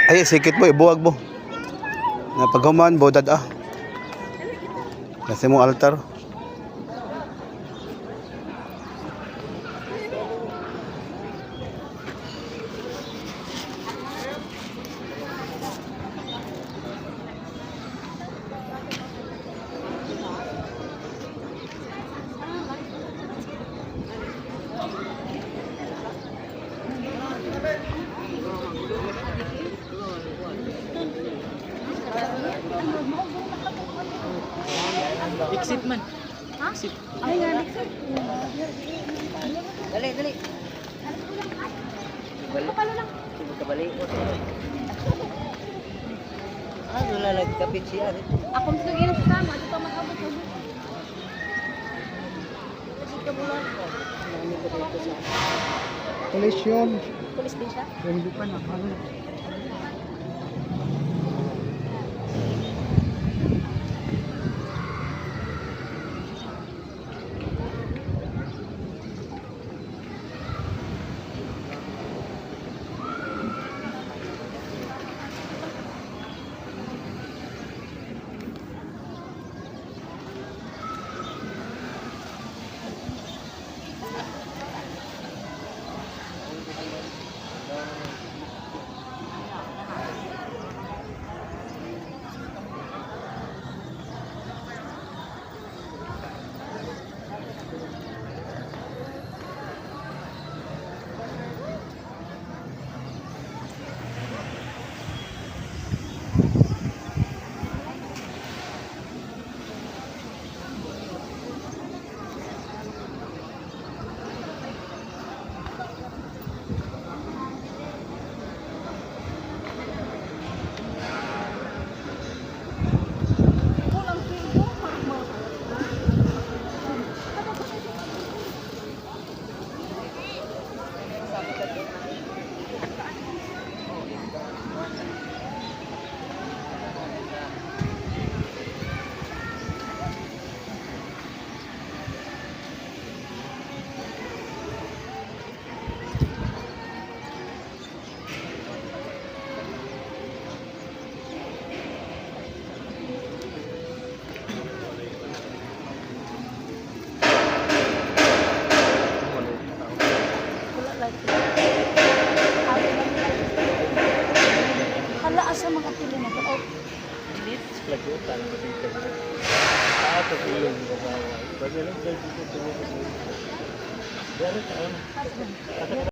Ay, sikit mo, ibuwag mo. Na paghuman, bodad ah. Kasi mo altar. Exit man. Ha? Ay, nga, exit. Dali, dali. Ano pala lang? Kabali. Ah, wala nagkapit siya. Ako mas nag sa tama. Ito pa mag-abot sa Police yun. Pulis din siya? Hindi pa na. Wala light. Hala, asa mga tilo na to? Oh, Bago lang,